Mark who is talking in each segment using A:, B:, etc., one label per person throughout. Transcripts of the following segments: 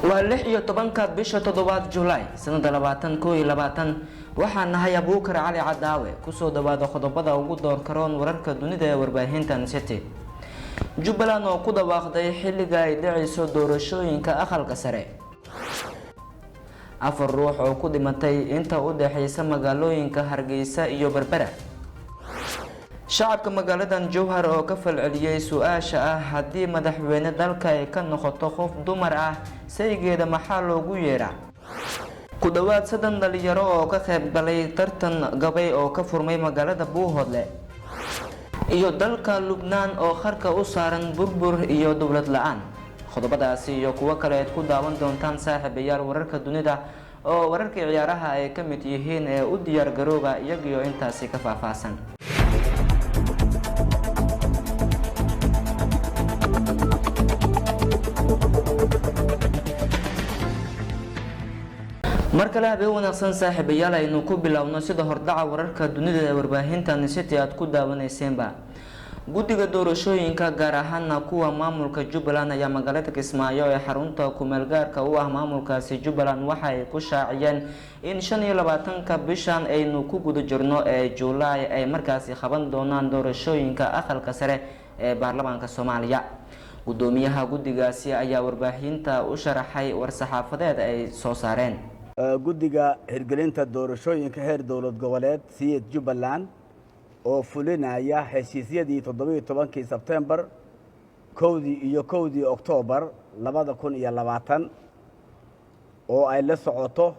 A: Waa 16-ka bisha toddobaad, Julaay, sanada 2021. Waxaa nahay Abuukar Cali Cadaawe. Kusoo dhawaada qodobada ugu doorkaroon wararka dunida ee warbaahintan City. Jubbaland oo ku dhawaaqday xilliga ay dhacayso doorashooyinka Aqalka Sare. Afar ruux oo ku dhimatay inta u dhexeysa magaalooyinka Hargeysa iyo Berbera. Shacabka magaaladan Jowhar oo ka falceliyey su-aasha ah: haddii madaxweyne dalka ay ka noqoto qof dumar ah, saygeeda maxaa loogu yeedhaa? Ku dhowaad 30 dhalinyaro oo ka qayb galay tartan gabay oo ka furmay magaalada Buuhoodle. Iyo dalka Lubnaan oo qarka u saaran burbur iyo dowlad la-aan. Qodobadaasi iyo kuwo kale aad ku daawan doontaan, saaxiibayaal, wararka dunida oo wararkii ciyaaraha ay ka mid yihiin ee u diyaar garooba iyagiyo intaasi ka faahfaahsan. Mar kale habeen wanaagsan, saaxiibayaal. Aynu ku bilowno sida hordhaca wararka dunida ee warbaahintan City aad ku daawaneyseenba. Guddiga doorashooyinka, gaar ahaana kuwa maamulka Jubbaland, ayaa magaalada Kismaayo ee xarunta kumeelgaarka u ah maamulkaasi Jubbaland waxa ay ku shaaciyeen in 25-ka bishan aynu ku guda jirno ee Juulaay ay markaasi qaban doonaan doorashooyinka Aqalka Sare ee baarlamaanka Soomaaliya. Gudoomiyaha guddigaasi ayaa warbaahinta u sharaxay war-saxaafadeed ay soo saareen.
B: Guddiga hirgelinta doorashooyinka heer dowlad goboleed SIID Jubbaland oo fulinaya heshiisyadii 17-kii Sebtembar, 1-dii iyo 1-dii Oktoobar 2020, oo ay la socoto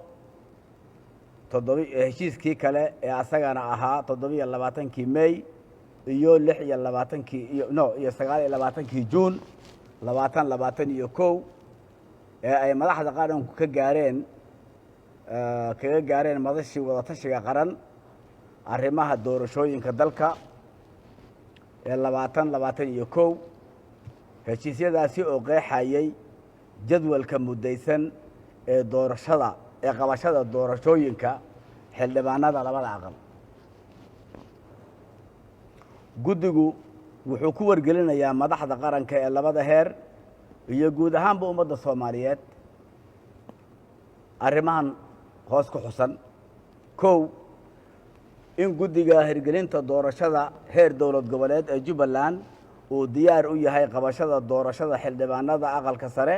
B: heshiiskii kale ee asagana ahaa 27-kii May iyo 26-kii iyo no iyo 29-kii Juun 2021 ee ay madaxda qaranku ka gaareen kaga gaareen madashii wadatashiga qaran arrimaha doorashooyinka dalka ee 2021. Heshiisyadaasi oo qeexayey jadwalka muddaysan ee doorashada ee qabashada doorashooyinka xildhibaanada labada aqal. Guddigu wuxuu ku wargelinayaa madaxda qaranka ee labada heer iyo guud ahaanba ummadda Soomaaliyeed arrimahan hoos ku xusan: 1, in guddiga hirgelinta doorashada heer dowlad goboleed ee Jubbaland uu diyaar u yahay qabashada doorashada xildhibaanada Aqalka Sare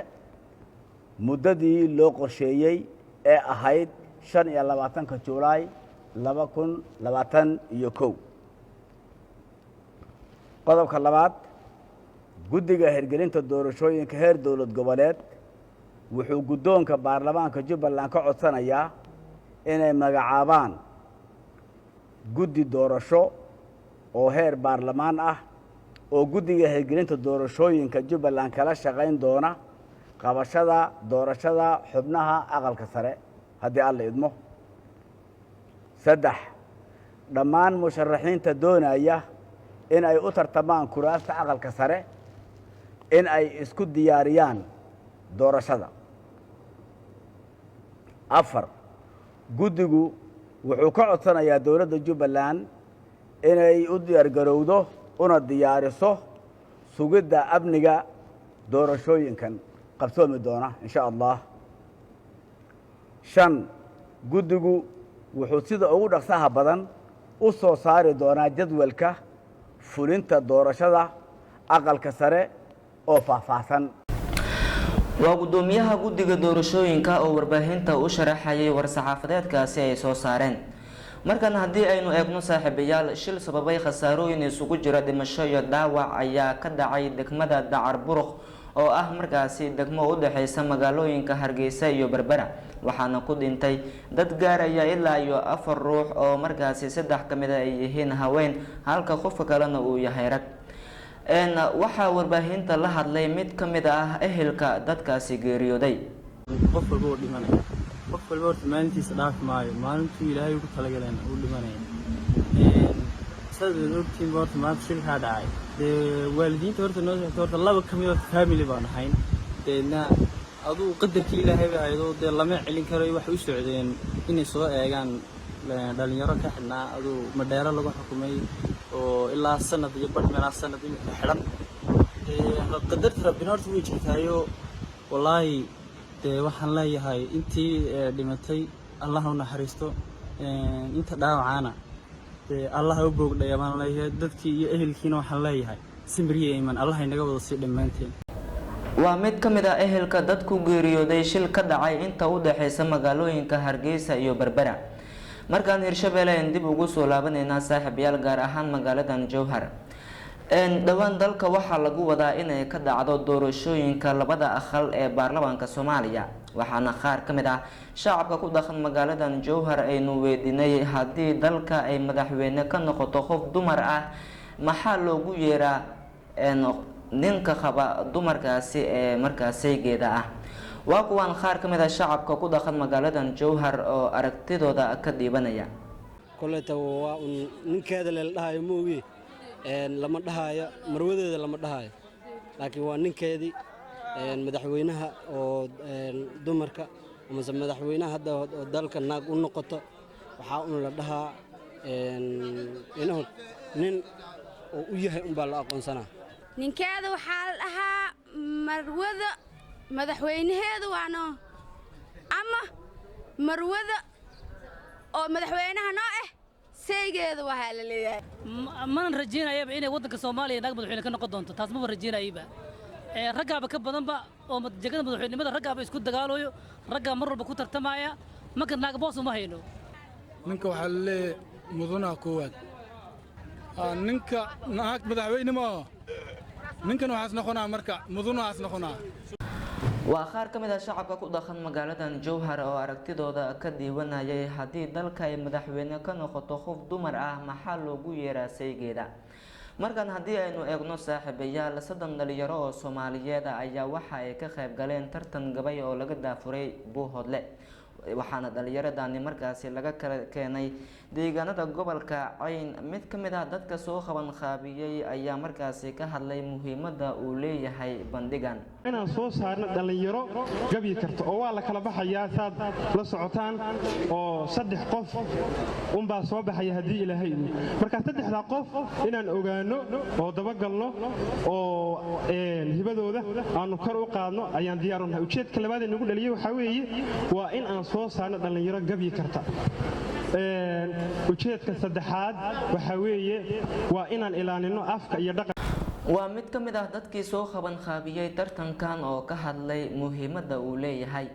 B: muddadii loo qorsheeyey ee ahayd 25-ka Julaay 2021. Qodobka labaad, guddiga hirgelinta doorashooyinka heer dowlad goboleed wuxuu guddoonka baarlamaanka Jubbaland ka codsanayaa inay magacaabaan guddi doorasho oo heer baarlamaan ah oo guddiga hirgelinta doorashooyinka Jubbaland kala shaqayn doona qabashada doorashada xubnaha Aqalka Sare, haddii Alla idmo. 3, dhammaan musharaxiinta doonaya in ay u tartamaan kuraasta Aqalka Sare in ay isku diyaariyaan doorashada. 4, guddigu wuxuu ka codsanayaa dowladda Jubbaland inay u diyaargarowdo una diyaariso sugidda amniga doorashooyinkan qabsoomi doona, insha Allah. 5, guddigu wuxuu sida ugu dhaqsaha badan u soo saari doonaa jadwalka fulinta doorashada Aqalka Sare oo faahfaahsan.
A: Waa guddoomiyaha guddiga doorashooyinka oo warbaahinta u sharaxayay war-saxaafadeedkaasi ay soo saareen. Markan haddii aynu eegno, saaxiibayaal, shil sababay khasaarooyin isugu jira dhimasho iyo dhaawac ayaa ka dhacay degmada Dacar Buruq, oo ah markaasi degmo u dhexeysa magaalooyinka Hargeysa iyo Berbera, waxaana ku dhintay dad gaaraya ilaa iyo afar ruux, oo markaasi saddex ka mid a ay yihiin haween, halka qofka kalena uu yahay rag. Waxaa warbaahinta la hadlay mid ka mid ah ehelka dadkaasi geeriyooday.
C: Qof walba uu dhimanaya, qof walba horta maalintiisa dhaafi maayo. Maalintuu Ilaahay ugu talagaleen uu dhimanaya. Saad wada ogtiinba, horta maanta shilkaa dhacay, dee waalidiinta horta noo socota, horta laba ka mid horta family baan ahayn. Deedna aduu qadarkii Ilaahay bay ahayd, dee lama celin karo. Waxay u socdeen inay soo eegaan dhalinyaro ka xidhnaa aduu Madheero lagu xukumay oo ilaa sanad iyo badh, meelaa sanad imika xidhan. Qadarta Rabbina horta way jirtaayo, wallaahi. Dee waxaan leeyahay intii dhimatay Allah u naxariisto, inta dhaawacaana dee Allah u boogdhaya baan leeyahay. Dadkii iyo ehelkiina waxaan leeyahay samir iyo iimaan Allah inaga wada sii dhammaanteen.
A: Waa mid ka mid ah ehelka dad ku geeriyooday shil ka dhacay inta u dhexeysa magaalooyinka Hargeysa iyo Berbera. Markaan Hirshabeelle aan dib ugu soo laabaneynaa, saaxiibayaal, gaar ahaan magaaladan Jowhar. Dhowaan dalka waxaa lagu wadaa inay ka dhacdo doorashooyinka labada aqal ee baarlamaanka Soomaaliya, waxaana qaar ka mid ah shacabka ku dhaqan magaaladan Jowhar aynu weydiinay haddii dalka ay madaxweyne ka noqoto qof dumar ah, maxaa loogu yeeraa ninka qaba dumarkaasi ee markaas saygeeda ah? Waa kuwaan qaar ka mid ah shacabka ku dhaqan magaaladan Jowhar oo aragtidooda ka dhiibanaya.
D: Koleyta waa un ninkeeda lela dhahayo moogi, lama dhahaayo marwadeeda, lama dhahaayo, laakiin waa ninkeedii madaxweynaha oo dumarka amase madaxweynaha hadda oo dalka naag u noqoto, waxaa un la dhahaa inuu nin oo u yahay unbaa la aqoonsanaa.
E: Ninkeeda waxaa la dhahaa marwada madaxweynaheedu waano ama marwada oo madaxweynaha noo ah saygeeda waxaa la leeyahay.
F: Manan rajaynayaba inay waddanka Soomaaliya naag madaxweyne ka noqon doonto. Taas maba rajaynayaba. Raggaaba ka badanba oo jegada madaxweynenimada raggaaba isku dagaalayo, raggaa mar walba ku tartamaya. Marka naag boos uma hayno.
G: Ninka waxaa la leeyahay mudanaha koowaad. Ninka naag madaxweyne ma aho, ninkan waxaas noqonaa marka mudunahaas noqonaa.
A: Waa qaar ka mid ah shacabka ku dhaqan magaaladan Jowhar oo aragtidooda ka diiwanayay haddii dalka ay madaxweyne ka noqoto qof dumar ah, maxaa loogu yeeraa saygeeda? Markan haddii aynu eegno, saaxiibayaal, 30 dhalinyaro oo Soomaaliyeed ayaa waxa ay ka qayb galeen tartan gabay oo laga daafuray Buuhoodle, waxaana dhalinyaradani markaasi laga kala keenay deegaanada gobolka Cayn. Mid ka mid ah dadka soo qaban qaabiyey ayaa markaasi ka hadlay muhiimada uu leeyahay bandhigan.
H: Inaan soo saarno dhallinyaro gabyi karta oo waa la kala baxayaa, saad la socotaan, oo saddex qof unbaa soo baxaya haddii Ilaahay idmo. Marka saddexdaa qof inaan ogaanno oo dabagalno oo hibadooda aanu kor u qaadno ayaan diyaar u nahay. Ujeedka labaad ee nagu dhaliyey waxaa weeye waa in aan soo saarno dhallinyaro gabyi karta. Ujeedka saddexaad waxaa weeye waa inaan ilaalinno afka iyo dhaqan.
A: Waa mid ka mid ah dadkii soo qaban qaabiyey tartankan oo ka hadlay muhiimadda uu leeyahay.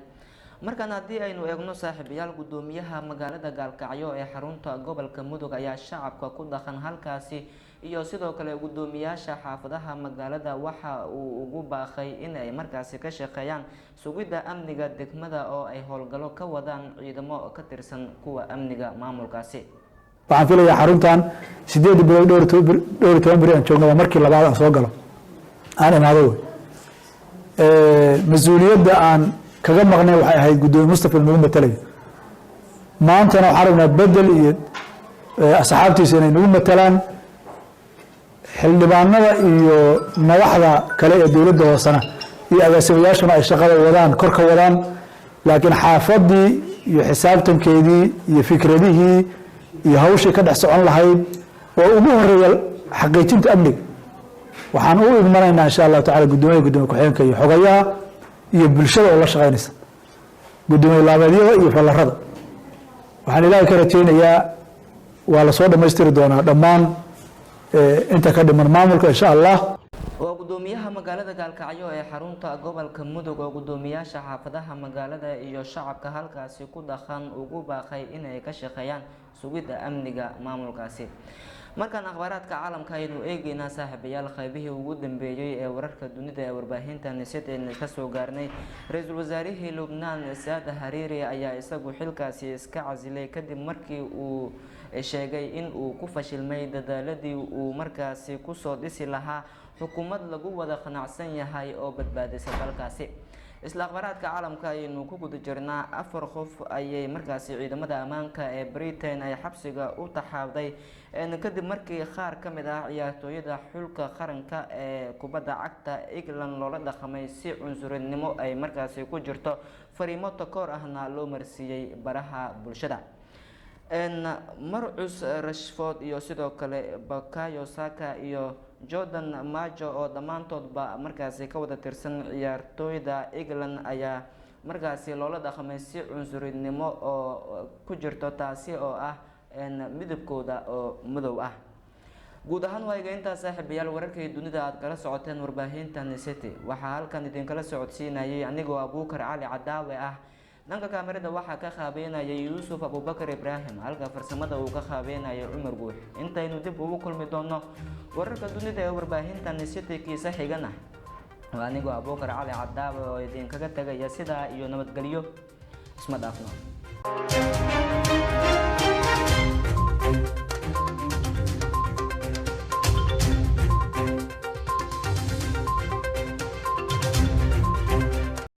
A: Markan haddii aynu eegno, saaxiibayaal, guddoomiyaha magaalada Gaalkacyo ee xarunta gobolka Mudug ayaa shacabka ku dhaqan halkaasi iyo sidoo kale guddoomiyaasha xaafadaha magaalada waxa uu ugu baaqay in ay markaasi ka shaqeeyaan sugidda amniga degmada oo ay howlgallo ka wadaan ciidamo ka tirsan kuwa amniga maamulkaasi.
I: Waxaan filayaa xaruntan 8 bilood 14 beri aan joogno, waa markii labaad aan soo galo, aan imaado. Wey mas-uuliyadda aan kaga maqnay waxay ahayd guddoomiye Mustafa nagu matalayo. Maantana waxaan rabnaa Bedel iyo asxaabtiisa inay nagu matalaan, xildhibaanada iyo madaxda kale ee dowladda hoosena iyo agaasimayaashuna ay shaqada wadaan, kor ka wadaan, laakiin xaafadii iyo xisaabtankeedii iyo fikradihii iyo hawshii ka dhex socon lahayd oo ugu horeeya xaqiijinta amniga waxaan u igmanaynaa, insha Allahu tacala, guddoomiyaha, gudoomiye ku-xigeenka iyo xogayaha iyo bulshada oo la shaqaynaysa, guddoomiye laameedyada iyo fallarada. Waxaan Ilaahay ka rajaynayaa waa lasoo dhammaystiri doonaa dhammaan inta ka dhiman maamulka, insha Allah.
A: Waa guddoomiyaha magaalada Gaalkacyo ee xarunta gobolka Mudug oo guddoomiyaasha xaafadaha magaalada iyo shacabka halkaasi ku dhaqan ugu baaqay inay ka shaqeeyaan sugidda amniga maamulkaasi. Markaan akhbaaraadka caalamka aynu eegeynaa, saaxiibayaal, qaybihii ugu dambeeyey ee wararka dunida ee warbaahinta nisideen kasoo gaarnay. Ra-iisul wasaarihii Lubnaan Saad Hariiri ayaa isagu xilkaasi iska casilay kadib markii uu sheegay in uu ku fashilmay dadaaladii uu markaasi kusoo dhisi lahaa xukuumad lagu wada qanacsan yahay oo badbaadisa dalkaasi. Isla akhbaaraadka caalamka ayaynu ku guda jirnaa. Afar qof ayay markaasi ciidamada ammaanka ee Britain ay xabsiga u taxaabday kadib markii qaar ka mid ah ciyaartooyada xulka qaranka ee kubadda cagta England loola dhaqmay si cunsurinimo ay markaasi ku jirto, fariimo takoor ahna loo marsiiyey baraha bulshada. Marcus Rashford iyo sidoo kale Bukayo Saka iyo Jordan Majo oo dhammaantoodba markaasi ka wada tirsan ciyaartooyda England ayaa Markaasi loola dhaqmay si cunsurinimo oo ku jirto, taasi oo ah midabkooda oo madow ah. Guud ahaan waa iga intaas, saaxiibayaal, wararkii dunida aad kala socoteen warbaahintan City. Waxaa halkan idinkala socodsiinayay anigoo Abuukar Cali Cadaawe ah. Dhanka kaamirada waxaa ka qaabeynayay Yuusuf Abuubakar Ibraahim, halka farsamada uu ka qaabeynayay Cumar Guux. Intaynu dib ugu kulmi doono wararka dunida ee warbaahintan City kiisa xigana, waa anigoo Abuukar Cali Cadaawe oo idinkaga tegaya sidaa iyo nabadgelyo. Isma dhaafno.